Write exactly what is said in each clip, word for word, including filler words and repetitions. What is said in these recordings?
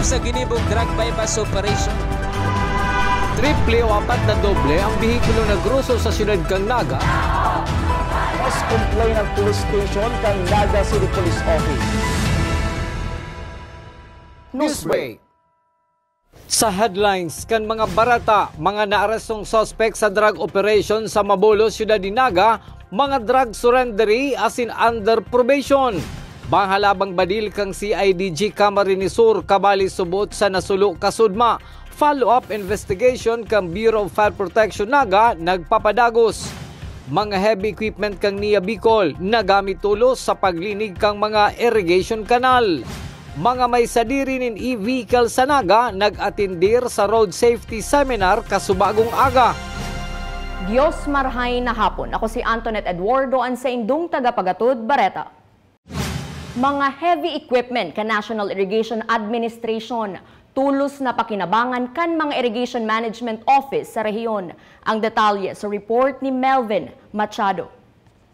Sa ginibong drug buy-bust operation, triple o apat na doble ang behikulong nagruso sa siyudad kan Naga. Mas complain ang police station kan Naga City Police Office. Newsbreak. Sa headlines kan mga bareta, mga naarestong suspek sa drug operation sa Mabolo, Siyudad nin Naga, mga drug surrenderee asin under probation. Banghalabang badil kan C I D G Camarines Sur kabali subot sa nasulo ka SODMA. Follow-up investigation kan Bureau of Fire Protection Naga nagpapadagos. Mga heavy equipment kan N I A Bicol nagamit tolos sa paglinig kan mga irrigation canal. Mga may sadiri nin e-vehicle sa Naga nag-atendir sa road safety seminar kasubagong aga. Dios marhay na hapon. Ako si Antoinette Eduardo, an saindong tagapagatod bareta. Mga heavy equipment kan National Irrigation Administration, tolos na pakinabangan kan mga Irrigation Management Office sa rehiyon. Ang detalye sa report ni Melvin Machado.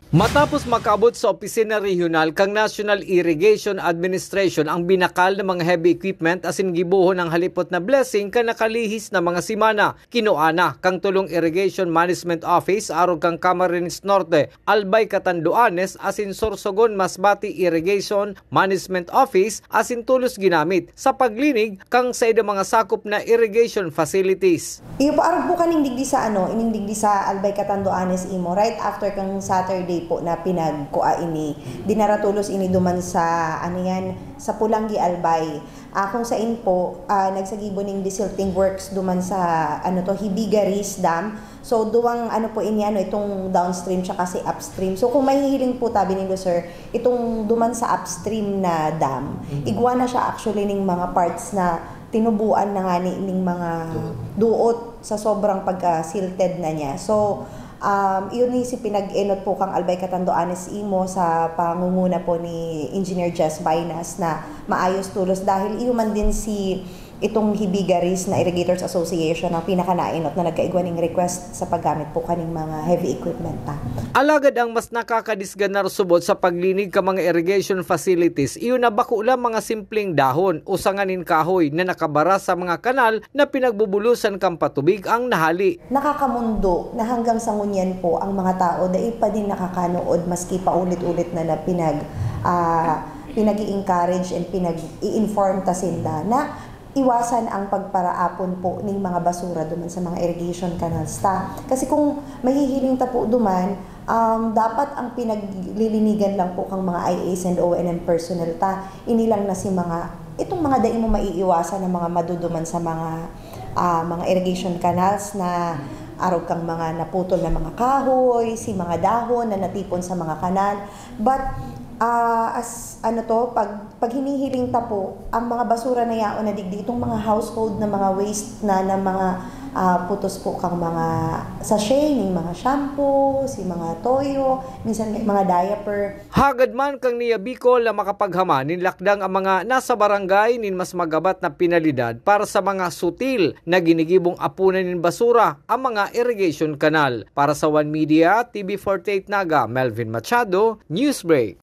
Matapos makaabot sa opisina rehiyonal kan National Irrigation Administration ang binakal na mga heavy equipment asin gibohon ang halipot na blessing kan nakalihis na mga semana, kinua na kan tolong Irrigation Management Office arog kan Camarines Norte, Albay, Catanduanes asin Sorsogon, Masbate Irrigation Management Office asin tolos ginamit sa paglinig kan saindang mga sakop na irrigation facilities. Iyo po, arog po kaning digdi sa ano, ining digdi sa Albay, Catanduanes, imo, right after kang Saturday po na pinagkua ini, dinaratulos ini duman sa, ano yan, sa Pulanggi, Albay. Ah, kung sain po, ah, nagsagibo ning desilting works duman sa, ano to, Hibigaris Dam. So, duwang, ano po ini, ano, itong downstream tsaka si upstream. So, kung mahihiling po, tabi nindo, sir, itong duman sa upstream na dam, igwa na siya actually ning mga parts na tinubuan na ngani ning mga duot sa sobrang pagka-silted na niya. So, um, yun ni si pinag-enot po kang Albay Catanduanes imo sa pangunguna po ni Engineer Jess Vainas na maayos tulos dahil iyo man din si itong Hibigaris na Irrigators Association ang pinakanaenot na nagkaigwa ning request sa paggamit po kaning mga heavy equipment ta. Alagad ang mas nakakadisganar subot sa paglinig ka mga irrigation facilities, iyo na bako lang mga simpleng dahon o sanga nin kahoy na nakabaras sa mga kanal na pinagbubulosan kan patubig ang nahali. Nakakamundo na hanggang sa ngunyan po ang mga tao dai pa din nakakanood maski paulit-ulit na, na pinag, ah, pinag-i-encourage and pinag-i-inform ta sinda na iwasan ang pagparaapon po ning mga basura duman sa mga irrigation canals ta. Kasi kung mahihiling ta po duman, um, dapat ang pinaglilinigan lang po kang mga I As and O N M personnel ta, ini lang na si mga, itong mga dai mo maiiwasan na mga maduduman sa mga, ah, mga irrigation canals na arog kang mga naputol na mga kahoy, si mga dahon na natipon sa mga kanal. But, ah, as, ano to, pag, pag hinihiling ta po, ang mga basura na yaon na digdi, itong mga household na mga waste na, na mga, ah, putos po kang mga sachet, ning mga shampoo, si mga toyo, minsan may mga diaper. Hagad man kang N I A Bicol na makapaghaman nin lakdang ang mga nasa barangay nin mas magabat na penalidad para sa mga sutil na ginigibong apunan nin basura ang mga irrigation canal. Para sa One Media, T V forty-eight Naga, Melvin Machado, Newsbreak.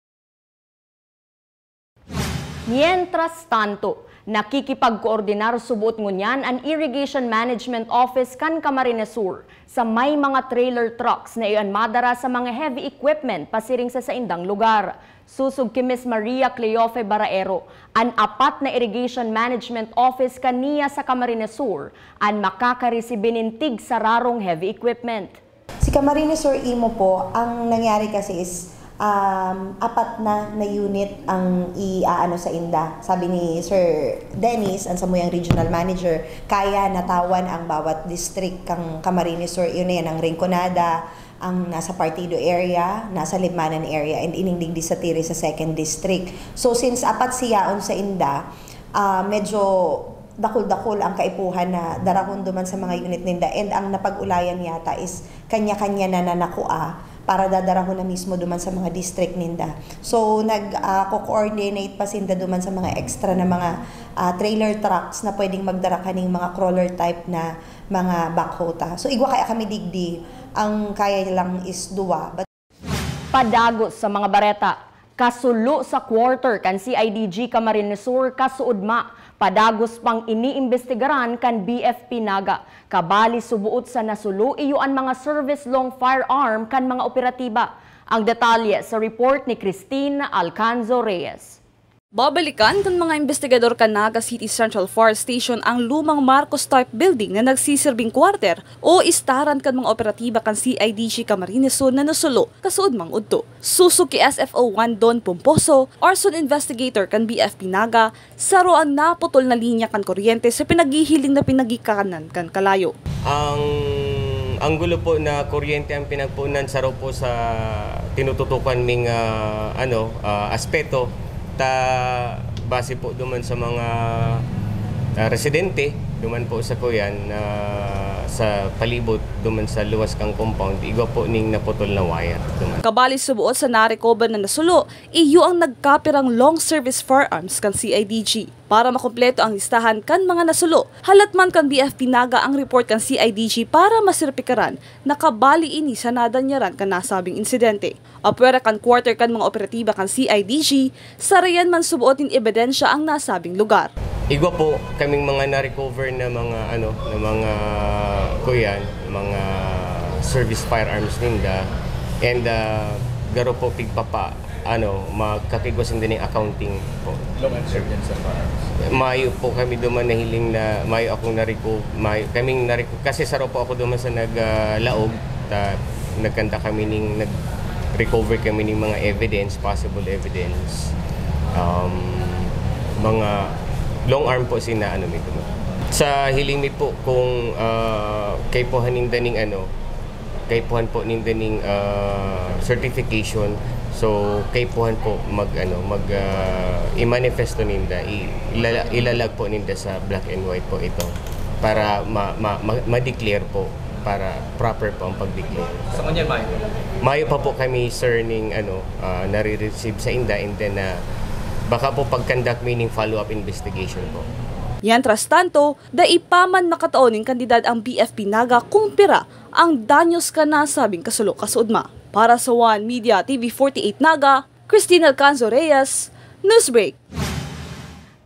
Mientras tanto, nakikipagkoordinar subot ngunyan an Irrigation Management Office kan Camarines Sur sa may mga trailer trucks na iyan madara sa mga heavy equipment pasiring sa saindang lugar. Sosog ki Miss Maria Cleofe Baraero, an apat na Irrigation Management Office kan N I A sa Camarines Sur an makakaresibi nin tigsararong heavy equipment. Si Camarines Sur imo po, ang nangyari kasi is, um, apat na na unit ang i-aano sa inda. Sabi ni Sir Dennis, ang samuyang regional manager, kaya natawan ang bawat district kang Camarines Sur. Yun na yan, ang Rinconada, ang nasa Partido area, nasa Libmanan area, and ining digdi sa Tiri sa second district. So, since apat siyaon sa inda, ah, medyo dakul-dakul ang kaipuhan na darahon duman sa mga unit ninda, and ang napag-ulayan yata is kanya-kanya na nanakua para dadarahon na mismo duman sa mga district ninda. So, nag, ah, co-coordinate pa sinda duman sa mga extra na mga, ah, trailer trucks na pwedeng magdara kaning mga crawler type na mga backhoe ta. So, igwa kaya kami digdi, ang kaya lang is duwa. But Padagos sa mga bareta. Kasulo sa quarter kan C I D G Camarines Sur kasuodma, padagos pang iniimbestigaran kan B F P Naga. Kabali suboot sa nasulo iyo an mga service-long firearm kan mga operatiba. Ang detalye sa report ni Christine Alcanzo Reyes. Babalikan kan mga imbestigador kan Naga City Central Fire Station ang lumang Marcos type building na nagsisirbing quarter o istaran kan mga operatiba kan C I D G Camarines Sur na nasulo kasuodmang udto. Susog ki S F O one Don Pomposo, arson investigator kan B F P Naga, saro ang naputol na linya kan kuryente sa pinaghihiling na pinagikanan kan kalayo. Ang anggulo po na kuryente ang pinagpunan, saro po sa tinututukan ming, ah, ano, ah, aspeto. Ta base po duman sa mga, ah, residente, duman po sa kuyan, ah, sa palibot, duman sa luwas kang compound, igwa po ning naputol na wire duman. Kabali suboot sa na-recover na nasulo, iyo ang nagkapirang long service firearms kan C I D G. Para makumpleto ang listahan kan mga nasulo, halat man kan B F P Naga ang report kan C I D G para maserpikaran na kabali ini sa nadanyaran kan nasabing insidente. Apwera kan quarter kan mga operatiba kan C I D G, sarayan man suboot nin ebidensya ang nasabing lugar. Igwa po kaming mga na-recover na mga, ano, na mga, kuyan, mga service firearms ninda. And, ah, garo po pigpapa, ano, magkakigwa sinda ning accounting po. Long and short yan sa firearms. Mayo po kami duman nahiling na, mayo akong na-reco-, mayo, kaming na-reco-, kasi saro po ako duman sa nag, ah, laog, ta, nagkanta kami ning, nag-recover kami ning mga evidence, possible evidence. Um, mga long arm po sina, ano, mi duman. Sa hiling mi po kung, ah, kaipuhan ninda ning, ano, kaipuhan po ninda ning, ah, certification. So, kaipuhan po mag, ano, mag, ah, i-manifesto ninda, i-, ilala-, ilalag po ninda sa black and white po ito para ma-, ma-, ma-, ma-declare po, para proper po ang pag-declare. Sa ngunyan, mayo? Mayo pa po kami, sir, ning, ano, ah, nare-receive sa inda, and then, ah, baka po pag-conduct mi ning follow-up investigation po. Mientras tanto, dai pa man makatao nin kantidad ang B F P Naga kung pira ang danyos kan nasabing kasulo-kasuodma. Para sa One Media T V forty-eight Naga, Christine Alcanzo Reyes, Newsbreak.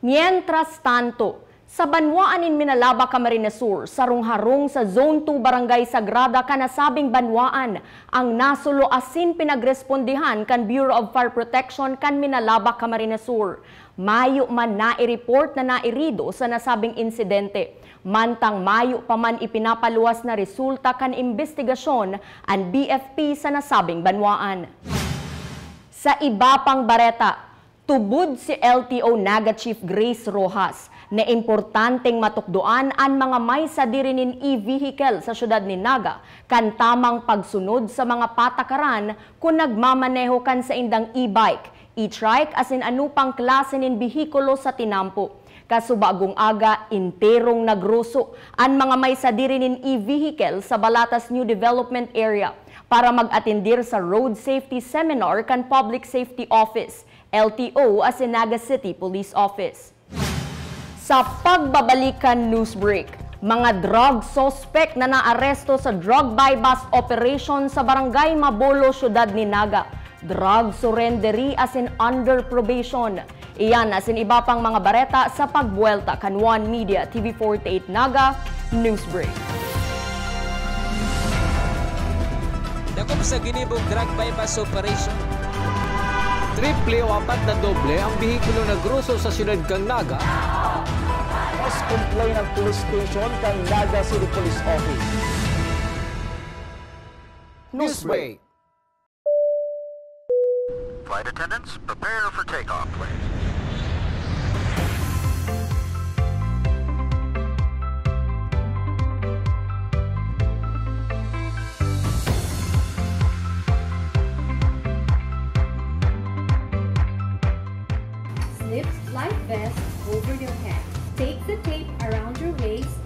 Mientras tanto, sa banwaan nin Minalaba, Camarines Sur, sarong harong sa Zone two Barangay Sagrada kan nasabing banwaan ang nasulo asin pinagrespondihan kan Bureau of Fire Protection kan Minalaba, Camarines Sur. Mayo man nai-report na nairido sa nasabing insidente. Mantang mayo pa man ipinapaluwas na resulta kan imbestigasyon an B F P sa nasabing banwaan. Sa iba pang bareta, tubod si L T O Naga Chief Grace Rojas na importanteng matukdoan an mga may sadiri nin e-vehicle sa siyudad nin Naga kan tamang pagsunod sa mga patakaran kun nagmamaneho kan saindang e-bike, e-trike asin ano pang klase nin behikulo sa tinampo. Kasubagong aga, enterong nagroso an mga may sadiri nin e-vehicle sa Balatas New Development Area para mag-atendir sa Road Safety Seminar kan Public Safety Office, L T O asin Naga City Police Office. Sa pagbabalik kan Newsbreak, mga drug suspect na naaresto sa drug buy-bust operation sa Barangay Mabolo, Siyudad nin Naga. Drug surrenderee asin under probation. Iyan asin iba pang mga bareta sa pagbuwelta kan One Media T V forty-eight Naga Newsbreak. Dakop sa ginibong drug buy-bust operation. Triple o apat na doble ang behikulo nagroso sa siyudad kan Naga. Mas complain ang police station kan Naga City Police Office. Newsbreak. Flight attendants, prepare for takeoff, please. Slip life vest over your head. Take the tape around your waist.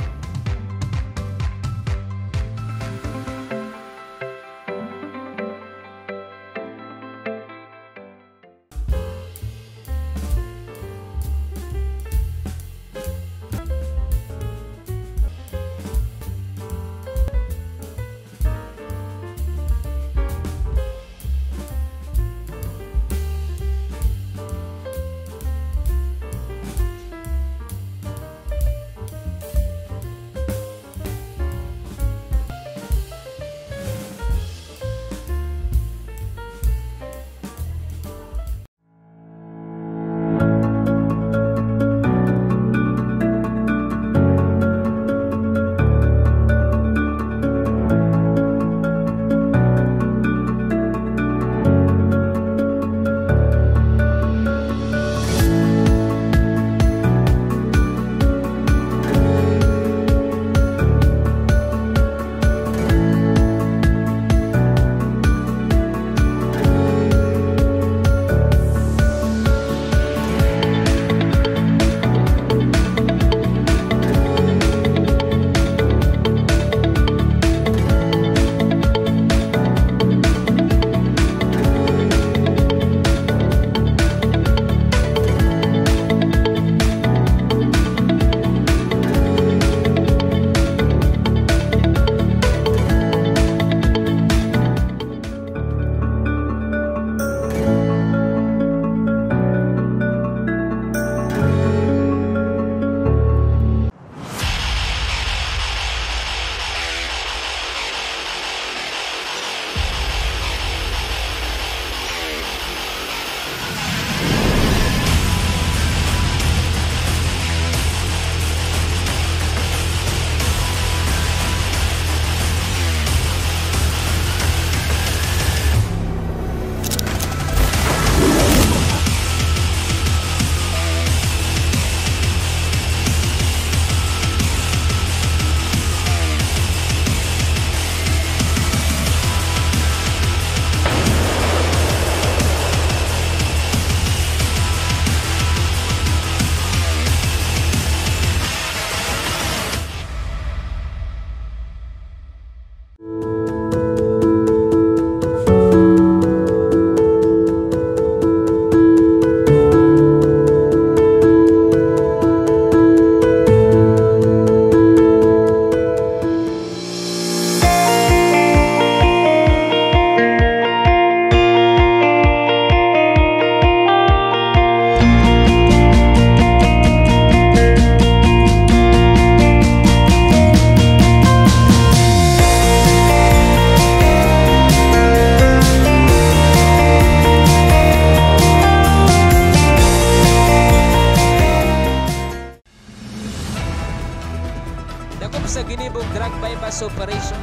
Sa operasyon,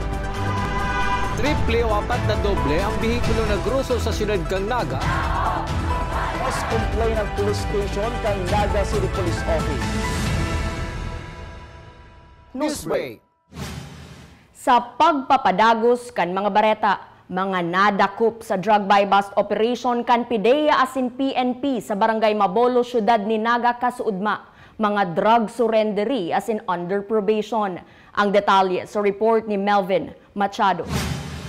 triple o apat na doble ang behikulo na groso sa siyudad kan Naga. Mas complain ang police station kan Naga City Police Office. Newsbreak. Sa pagpapadagos kan mga bareta, mga nadakop sa drug buy-bust operation kan PDEA asin P N P sa Barangay Mabolo, siyudad ni Naga, kasuodma, mga drug surrenderee asin under probation. Ang detalye sa report ni Melvin Machado.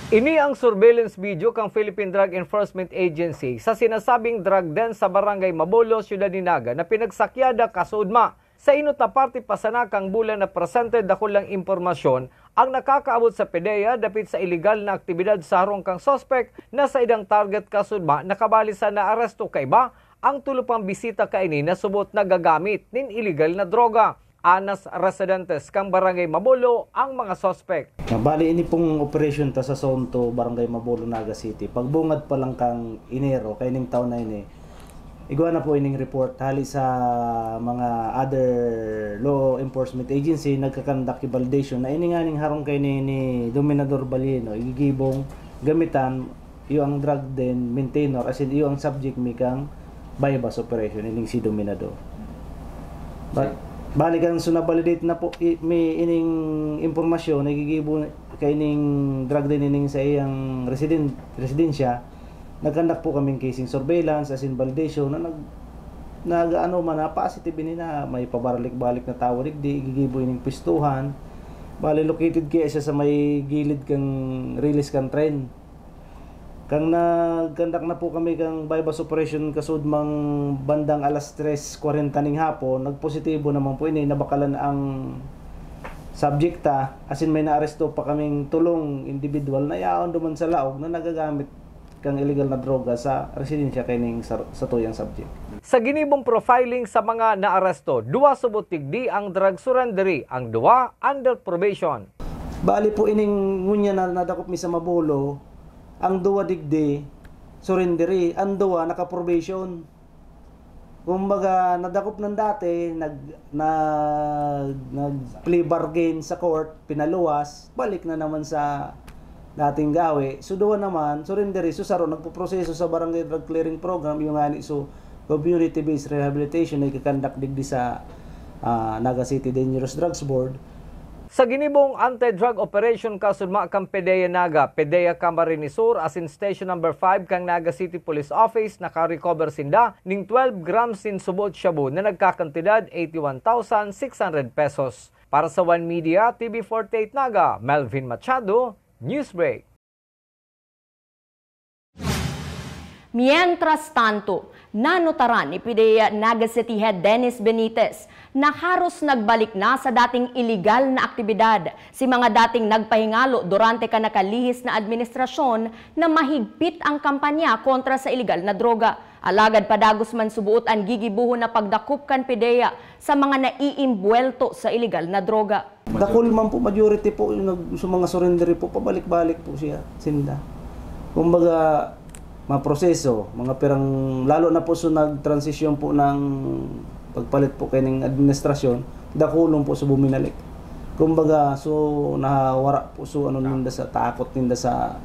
Ini ang surveillance video kan Philippine Drug Enforcement Agency sa sinasabing drug den sa Barangay Mabolo, siyudad ni Naga, na pinagsakyada kasuodma. Sa inot na parte pa sana kan bulan na presente, dakulang impormasyon ang nakakaabot sa PDEA dapit sa iligal na aktibidad sa harong kan suspek na saidang target kasuodma na kabali sa naaresto kaiba ang tulo pang bisita kaini na subot nagagamit nin iligal na droga. Anas residentes kan Barangay Mabolo ang mga suspek. Bali, ini pong operasyon ta sa Sonto, Barangay Mabolo, Naga City. Pagbungad pa lang kan Enero, kaining taon na ini, igwa na po ining report hali sa mga other law enforcement agency, nagkakandak ki validation na ini nganing harong kaini ni Dominador Balieno, igigibong gamitan, iyo ang drug den maintainer, asin iyo ang subject mi kang buy-bust operation, ining si Dominador. Ba-, bali kan so na-validate na po i-, mi ining impormasyon na igigibo kaining drug den ining sa iyang residen-, residensya, nagkandak po kaming casing surveillance, asin validation na nag-, nag-ano man, na positive ini na may pabalik-balik na tawo digdi, igigibo ining pwestuhan. Bali, located kaya siya sa may gilid kang release kang train. Kan nagkandak na po kami kang buy-bust operation kasuodmang bandang alas tres kwarenta ning hapon, nagpositibo naman po ini, nabakalan ang subject ta, asin may naaresto pa kaming tolong individual na yaon duman sa laog na nagagamit kang iligal na droga sa residensya kaining sa, satuyang subject. Sa ginibong profiling sa mga naaresto, duwa subot digdi ang drug surrenderee, ang duwa under probation. Bali po ining ngunyan na nadakop mi sa Mabolo, ang duwa digdi, surrenderee, ang duwa naka-probation. Kumbaga, nadakop nang dati, nag-, nag-, nag-plea bargain sa court, pinaluwas, balik na naman sa dating gawi. So, duwa naman, surrenderee, so, saro, nagpoproseso sa Barangay Drug Clearing Program, yung ngani, so, community-based rehabilitation na ikakandak digdi sa, ah, Naga City Dangerous Drugs Board. Sa ginibong anti-drug operation kasuodma kan PDEA Naga, PDEA Camarines Sur asin Station Number five kan Naga City Police Office, nakarecover sinda ning twelve grams nin subot shabu na nagkakantidad eighty-one thousand six hundred pesos. Para sa One Media, T V forty-eight Naga, Melvin Machado, Newsbreak. Mientras tanto, nanotaran ni PDEA Naga City Head Dennis Benitez na haros nagbalik na sa dating iligal na aktibidad si mga dating nagpahingalo durante kan nakalihis na administrasyon na mahigpit ang kampanya kontra sa iligal na droga. Alagad padagos man subuot an gigibohon na pagdakop kan PDEA sa mga naiimbuwelto sa iligal na droga. Dakul man po, majority po yung nag-, sa mga surrender po, pabalik-balik po siya, sinda. Kumbaga, mga proseso, mga pirang, lalo na po sa nag-transition po ng pagpalit po kaining administrasyon, dakulon po sa buminalik. Kumbaga, so, nawara po so ano ninda sa takot ninda sa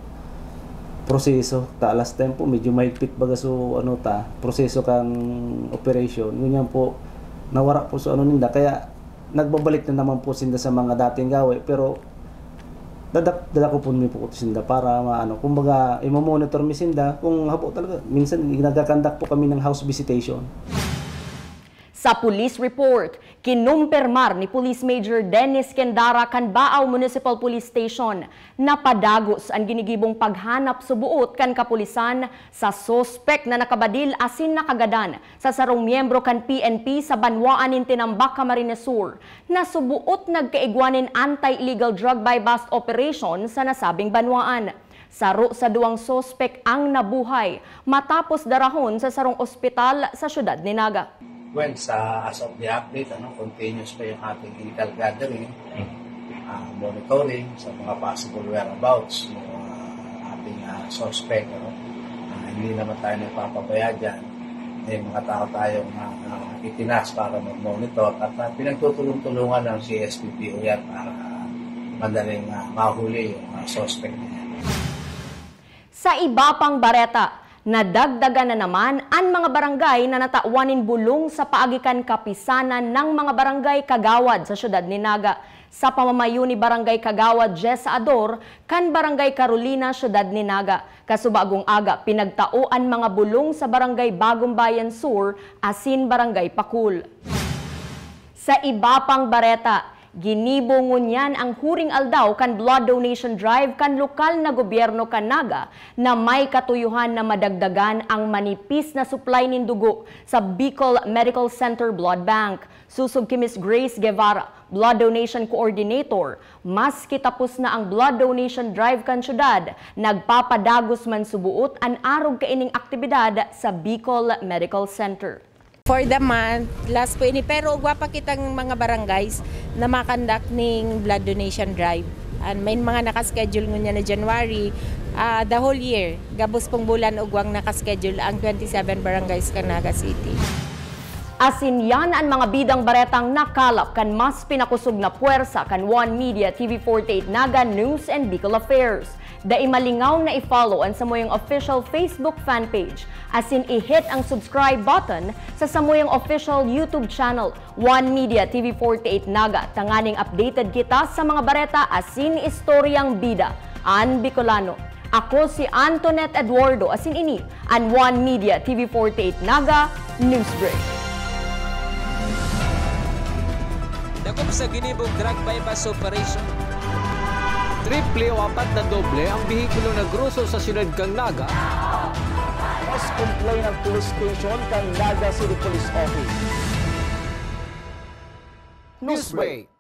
proseso. Ta last time po, medyo mahigpit baga so ano ta, proseso kang operation. Ngunyan po, nawara po so ano ninda. Kaya, nagbabalik na naman po sinda sa mga dating gawi, pero dadak-, dadakopon mi po sinda para maano, kumbaga, imo-monitor mi sinda kung habo talaga. Minsan, nagkakandak po kami ng house visitation. Sa police report, kinumpirmar ni Police Major Dennis Kendara kan Baao Municipal Police Station na padagos an ginigibong paghanap subuot kan kapulisan sa suspek na nakabadil asin nakagadan sa sarong miyembro kan P N P sa banwaan nin Tinambac, Camarines Sur, na subuot nagkaigwa nin anti-illegal drug buy-bust operation sa nasabing banwaan. Saro sa duwang suspek ang nabuhay matapos darahon sa sarong ospital sa siyudad ni Naga. Well, sa, as of the update, ano, continuous pa yung ating illegal gathering, ah, monitoring sa mga possible whereabouts ng mga ating, ah, suspect, ano. Ah, hindi naman tayo nagpapabaya dyan. May mga tao tayong, ah, ah, itinaas para mag-monitor at, ah, pinagtutulong-tulungan ng C S P P O yan para, ah, madaling ah, mahuli yung ah, suspect. Sa iba pang bareta, nadagdagan na naman an mga barangay na natawan nin bulong sa paagi kan kapisanan ng mga barangay kagawad sa siyudad ni Naga. Sa pamamayo ni Barangay Kagawad Jessa Ador kan Barangay Carolina, siyudad ni Naga, kasubagong aga pinagtao an mga bulong sa Barangay Bagong Bayan Sur asin Barangay Pakul. Sa iba pang bareta, ginibo ngunyan ang huring aldaw kan blood donation drive kan lokal na gobyerno kan Naga na may katuyohan na madagdagan ang manipis na supply nin dugo sa Bicol Medical Center Blood Bank. Sosog ki Miss Grace Guevara, blood donation coordinator, maski tapos na ang blood donation drive kan syudad, nagpapadagos man subuot an arog kaining aktibidad sa Bicol Medical Center. For the month, last po ini, pero ugwa pa kitang mga barangays na makandak ning blood donation drive. And may mga nakaschedule ngunyan na January, ah, the whole year, gabos pong bulan ugwang nakaschedule ang twenty-seven barangays kan Naga City. Asin yan an mga bidang baretang nakalap kan mas pinakosog na pwersa kan One Media T V forty-eight Naga News and Bicol Affairs. Dai malingaw na i-follow an samuyang official Facebook fan page, asin i-hit ang subscribe button sa samuyang official YouTube channel, One Media T V forty-eight Naga, tanganing updated kita sa mga bareta asin istoryang bida an Bicolano. Ako si Antoinette Eduardo, asin ini an One Media T V forty-eight Naga Newsbreak. Dakop sa ginibong drug buy-bust operation. Triple o apat na doble ang behikulo na groso sa siyudad kan Naga. Mas complain ang police station kan Naga City Police Office. Newsbreak.